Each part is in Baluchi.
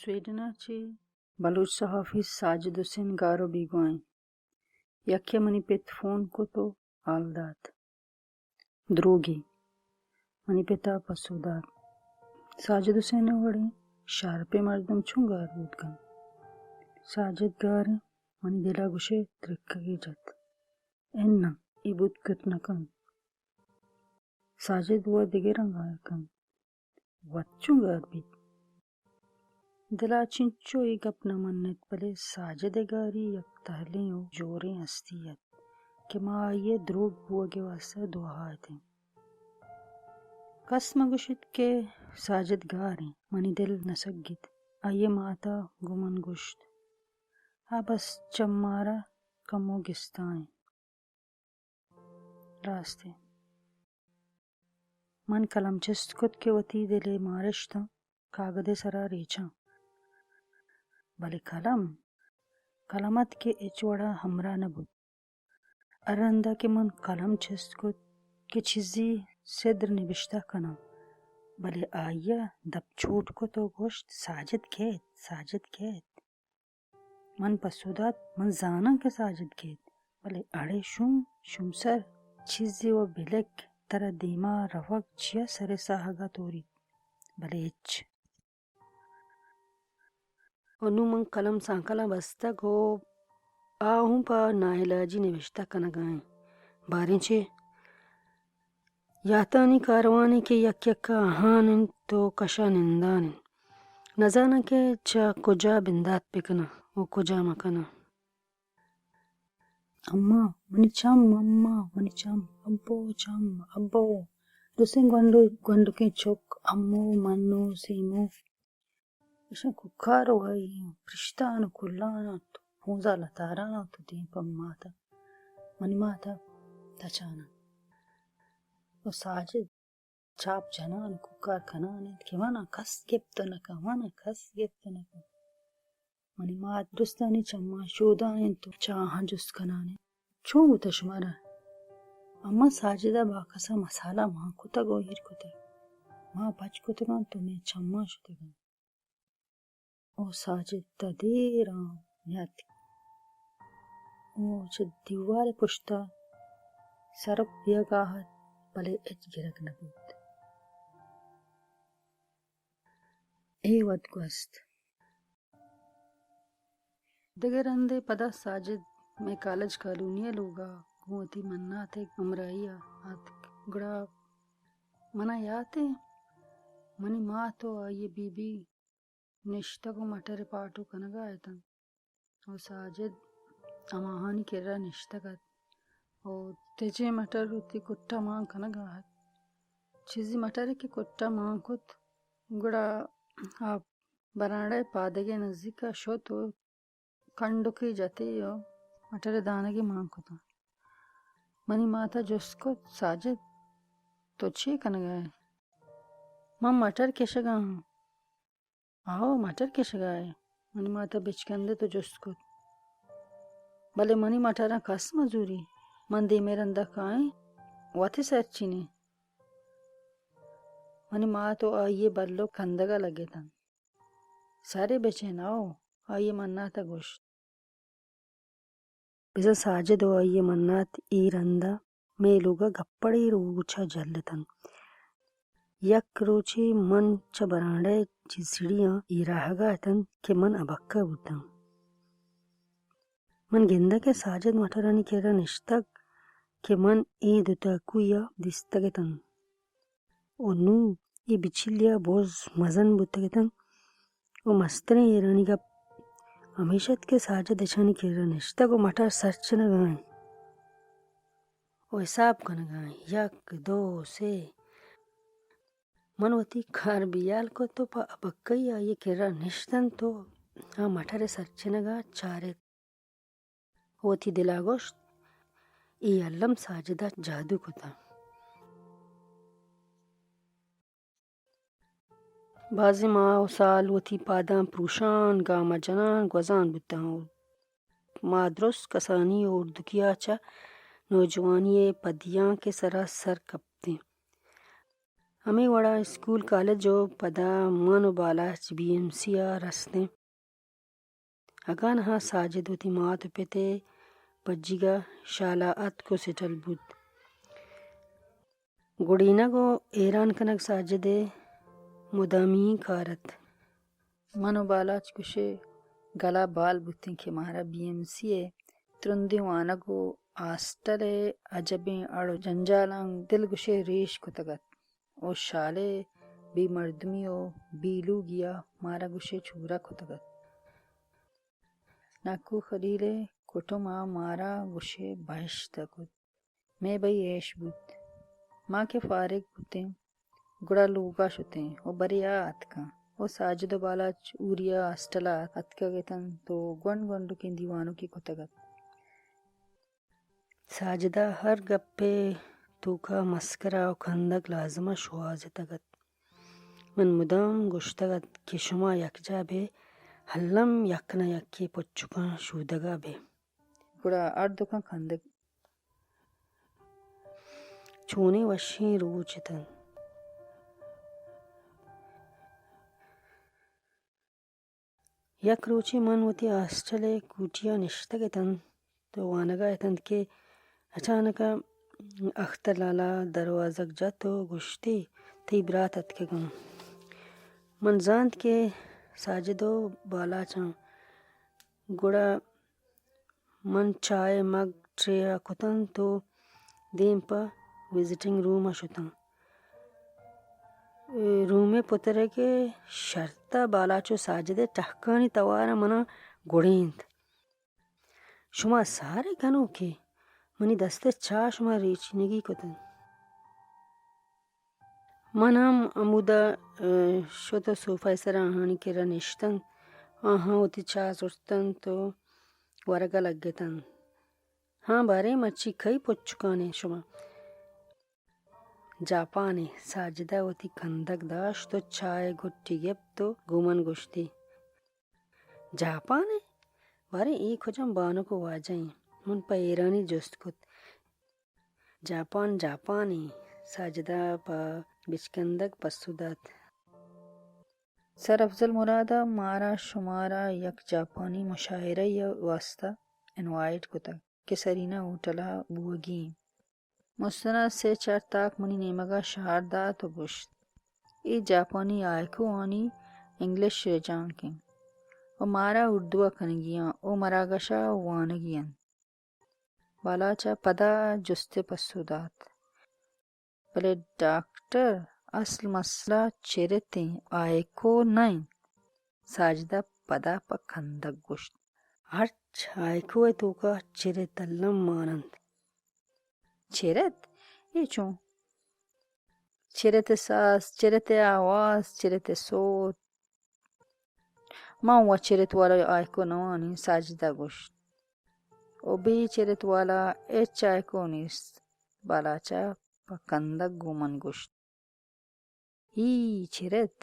سویڈن ءَ چہ بلوچ صحافی ساجد حسین گار ءُ بیگواہ اِنت۔ یکے ءَ منی پت فون کت ءُ حال دات۔ دروگے۔ منی پت ءَ پسو دات، ساجد حسین ءِ وڑیں شرپیں مردم چون گار بوت کنت؟ ساجد گار اِنت، منی دل ءَ گوشے ترکگے جت۔ اناں، اے بوت کت نہ کنت۔ ساجد وَ دگہ رنگ ءَ کنت۔ وت چون گار بیت؟ دل ءَ چنچو اے گپ نہ منّ اِت، بلے ساجد ءِ گاری یک تہلیں ءُ جوریں ہستی اَت کہ ما آئی ءِ دروگ بوگ ءِ واستہ دعا ءَ اِت ایں۔ کس مہ گوش اِت کہ ساجد گار اِنت، منی دل نہ سگّ اِت۔ آئی ءِ مات ءَ گوں من گوشت، آ بس چمارا کمو گستا اِنت۔ راست اِنت۔ من کلم چست کت کہ وتی دل ءِ مارشتاں کاگد ءِ سرا ریچاں۔ بلے کلم، کلم اَت کہ ہچ وڑا ہمراہ نہ بوت۔ ہر رندا کہ من کلم چست کت کہ چیزے سدر نبشتہ کناں، بلے آئی ءَ دپ چوٹ کت ءُ گوشت، ساجد کئے اِت؟ ساجد کئے اِت؟ من پسو دات، من زاناں کہ ساجد کئے اِت، بلے اڑے شوم، شومسر، چیزے وَ بلک، ترا دیما روگ چیا سر ءِ ساہگ ءَ توریت؟ بلے ہچ۔ ءُ نوں من کلم سانکلاں بستگ ءُ آ ہوں پہ ناعلاجی نبشتہ کنگ ءَ اِنت۔ باریں چے؟ یاتانی کاروانے کہ یک یک ءَ اہان اِنت ءُ کش ءَ نندان اِنت۔ نزاناں کہ چہ کجا بندات بکناں ءُ کجا مکناں۔ اماں، منی چم، اماں، منی چم، ابو چم، ابو۔ درستیں گونڈو-، گونڈکیں چک، امو، منو، سیمو۔ ایشاں کوکار ءُ آئی پرشتان ءُ کلان اَنت، پونزا لتاران اَنت ءُ دیم پہ مات ءَ، منی مات ءَ تچان اَنت۔ ءُ ساجد چاپ جنان ءُ کوکار کنان اِنت کہ من ءَ کس گپت نہ کن، من ءَ کس گپت نہ کن۔ منی مات درستانی چماں شودان اِنت ءُ چہ آہاں جست کنان اِنت، چون بوتہ شمارا؟ اماں، ساجد ءَ باکس ءَ مسالہ مان کتگ ءُ ایر کتگ۔ ما پچ کتگ اَنت ءُ مئے چماں شتگ اَنت۔ او ساجد، تہ دیر آں نیاتک۔ او چہ دیوار ءِ پشت ءَ سرک دیگ ءَ اَت، بلے ہچ گرگ نہ بوت۔ اے وت گوست۔ دگہ رندے پدا ساجد مئے کالج کالونی ءِ لوگ ءَ گوں وتی منات ءِ ہمراہی ءَ آتک۔ گڑا من ءَ یات اِنت، منی مات ءُ آئی ءِ بی بی نشتگ ءُ مٹر ءِ پاٹو کنگ ءَ اِت اَنت ءُ ساجد ہماہانی کرا نشتگ اَت ءُ تچیں مٹر وتی کٹ ءَ مان کنگ ءَ اَت۔ چیزے مٹرے کہ کٹ ءَ مان کت، گڑا آ برانڈہ ءِ پادگ ءِ نزیک ءَ شت ءُ کنڈکے جت ئے ءُ مٹر ءِ دانگے مان کت اَنت۔ منی مات ءَ جست کت، ساجد، تو چے کنگ ءَ ئے؟ من مٹر کشگ ءَ آں۔ آہو، مٹر کشگ ءَ ئے؟ منی مات ءَ بچکندت ءُ جست کت۔ بلے منی مٹراں کس مہ زوری، من دیم ءِ رند ءَ کائیں، وت ءَ سرچینیں۔ منی مات ءُ آئی ءِ بلک کندگ ءَ لگ اِت اَنت۔ سر ئے بچین، آہو، آئی ءِ منات ءَ گوشت۔ بزاں ساجد ءُ آئی ءِ منات اے رند ءَ مئے لوگ ءَ گپڑے روچ ءَ جھل اِت اَنت۔ یک روچے من چہ برانڈہ ءِ چہ سیڑھیاں ایراہگ ءَ اِت اَنت کہ من ابکہ بوتاں۔ من گندگ ءَ ساجد مٹرانی کرا نشتگ کہ من اے دو تاکوئی ءَ دیستگ اِت اَنت۔ ءُ نوں اے بچیلیا بوز مزن بوتگ اِت اَنت ءُ مستریں حیرانی گپ ہمیش اَت کہ ساجد اشانی کرا نشتگ ءُ مٹر سرچنگ ءَ اَنت ءُ حساب کنگ ءَ اَنت، یک، دو، سے۔ من وتی کار بیال کت ءُ پہ ابکہی آئی ءِ کرا نشتنت ءُ آ مٹر ءِ سرچنگ ءَ چارت۔ وتی دل ءَ گوشت، اے الم ساجد ءَ جادو کتہ۔ بازیں ماہ ءُ سال وتی پاداں پروشان، گام ءَ جنان، گوزان بوتاں ءُ ما درست کسانی ءُ اردکی ءَ چہ نوجوانی ءِ پدیانک ءِ سرا سر کپتیں۔ ہمے وڑا اسکول، کالج و پدا من و بالاچ بی ایم سی ءَ رستیں۔ اگاں نہ ساجد وتی مات و پت ءِ پجیگ ءَ شال ءَ اتک و سیٹل بوت۔ گڑینگ و ہیران کنگ ساجد ءِ مدامی کار ات۔ من و بالاچ گوشے گلا بال بوتیں کہ مارا بی ایم سی ءِ ترندیں وانگ و ہاسٹل ءِ عجبیں اڑ و جنجالاں دل گوشے ریش کتگ ات و شال ءِ بے مردمی و بے لوگی ءَ مارا گوشے چورہ کتگ ات۔ نکو خلیل ءِ کٹم ءَ مارا گوشے بہشت ءَ کت۔ مئے بئی ایش بوت۔ ما کہ فارغ بوتیں، گڑا لوگ ءَ شتیں و برے آ اتکاں و ساجد و بالاچ اوری ءَ ہاسٹل ءَ اتکگ اتنت و گونڈ گونڈکیں دیوانوکے کتگ ات۔ ساجد ءَ ہر گپ ءِ توک ءَ مسکرا و کندگ لازم ءَ شوہاز اتگ ات۔ من مدام گوشتگ ات کہ شما یکجاہ بہ، الم یک نہ یکے پچکاں شودگ ءَ بہ۔ گڑا ہر دوکاں کندگ۔ چونیں وشیں روچ اتنت۔ یک روچے من وتی ہاسٹل ءِ کوٹی ءَ نشتگ اتنت تو وانگ ءَ اتنت کہ اچانک ءَ اختر لالا دروازگ جت و گوشتی، تئی برات اتکگ انت۔ من زانت کہ ساجد و بالاچ انت۔ گڑا من چاہ ءِ مگ ٹرے ءَ کتنت و دیم پہ وزٹنگ روم ءَ شتاں۔ اے روم ءِ پترگ ءِ شرت ءَ بالاچ و ساجد ءِ ٹہکانی توار ءَ من ءَ گڑینت۔ شما سارے گنوکے، منی دست ءِ چاہ شما ریچینگی کتنت۔ من ہم ہمودا، ءَ، شت و صوفہ ءِ سرا آہانی کرا نشتنت۔ آہاں وتی چاہ زرتنت و ورگ ءَ لگتنت۔ ہاں باریں، مرچی کئی پچکانے شما؟ جاپانے۔ ساجدہ وتی کندگ داشت و چاہ ءِ گٹی گپت و گوں من گوشتی، جاپانے؟ باریں اے کجام بانک و واجہ ایں؟ من پہ حیرانی جست کت۔ جاپان، جاپانے، ساجدہ پہ بچکندگ پسو دات۔ سر افضل مراد ءَ مارا شمارا یک جاپانی مشاعرہ ءِ واسطہ انوائٹ کتگ کہ سرینا ہوٹل ءَ بوگی ایں۔ مستن ءَ سے چار تاک منی نیمگ ءَ شہار دات و گوشت، اے جاپانی ہائیکو آنی انگلش رجانک انت و مارا اردو ءَ کنگی آں و مراگش ءَ وانگی انت۔ بالاچ ءَ پدا جست ءِ پسو دات، بلے ڈاکٹر، اصل مسئلہ چرت انت، ہائیکو نہ انت۔ ساجدہ پدا پہ کندگ گوشت، ہرچ ہائیکو ءِ توکا چرت الم مان انت۔ چرت؟ اے چون؟ چرت ءِ ساز، چرت ءِ آواز، چرت ءِ سوت۔ من و چرت والا ہائیکو نہ وانیں، ساجدہ گوشت۔ و بے چرت والا ہچ ہائیکو نیست، بالاچ ءَ پہ کندگ گوں من گوشت۔ ای چرت؟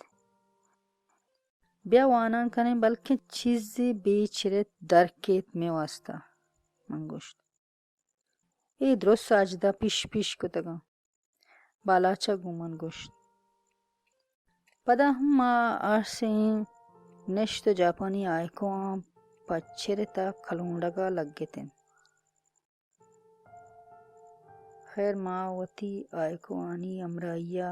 بیا وانان کنیں، بلکیں چیزے بے چرت در کیت مئے واسطہ، من گوشت۔ اے درست ساجدہ پیش پیش کتگاں، بالاچ ءَ گوں من گوشت۔ پدا ہم ما ہر سئیں نشت و جاپانی ہائیکواں پہ چرت ءَ کلونڈگ ءَ لگتیں۔ خیر، ما وتی ہائیکوانی ہمراہی ءَ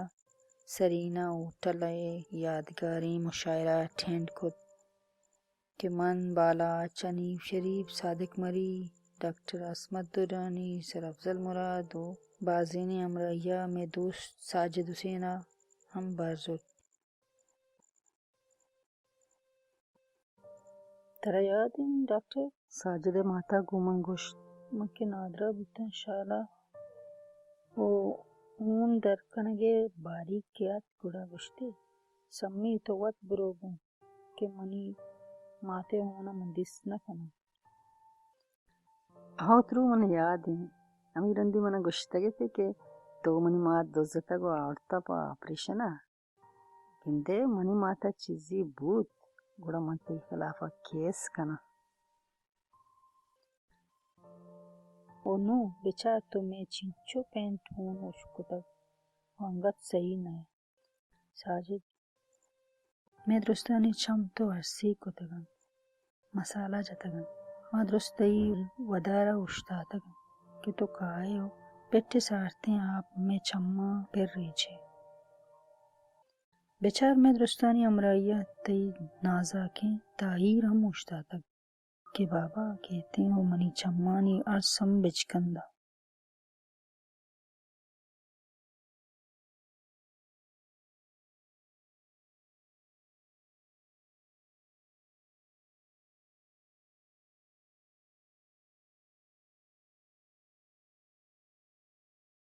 سرینا ہوٹل ءِ یادگاریں مشاعرہ اٹینڈ کت کہ من، بالاچ، حنیف شریف، صادق مری، ڈاکٹر عصمت درانی، سر افضل مراد و بازینے ہمراہی ءَ مئے دوست ساجد حسین ءَ ہم بہر زرت۔ ترا یاد انت ڈاکٹر؟ ساجد ءِ مات ءَ گوں من گوشت۔ من کہ نادراہ بوتاں شال ءَ و ہون در کنگ ءِ باریگ کہ ات گڑا گوشتی، سمی تو وت برو گوں کہ منی مات ءِ ہون ءَ من دیست نہ کناں۔ ہو ترو، من یاد انت، ہمے رندی من ءَ گوشتگ ات کہ تو منی مات دزتگ و آورتہ پہ آپریشن ءَ۔ گندے منی مات ءَ چیزے بوت، گڑا من تئی خلاف ءَ کیس کناں۔ او نوں بچار، تو مئے چنچو پینٹ ہون ہشک کتگ و انگت سہی نہ ئے۔ ساجد، مئے درستانی چم تو ارسی کتگ انت، مسالہ جتگ انت۔ ما درست تئی ودار ءَ اوشتاتگ انت کہ تو کائے ءُ پٹ ءِ سارتیں آپ مئے چماں پر ریچے۔ بچار، مئے درستانی ہمراہی ءَ تئی نازاکیں تاہیر ہم اوشتاتگ کہ بابا کیتیں ءُ منی چمانی ارس ہم بچکنداں۔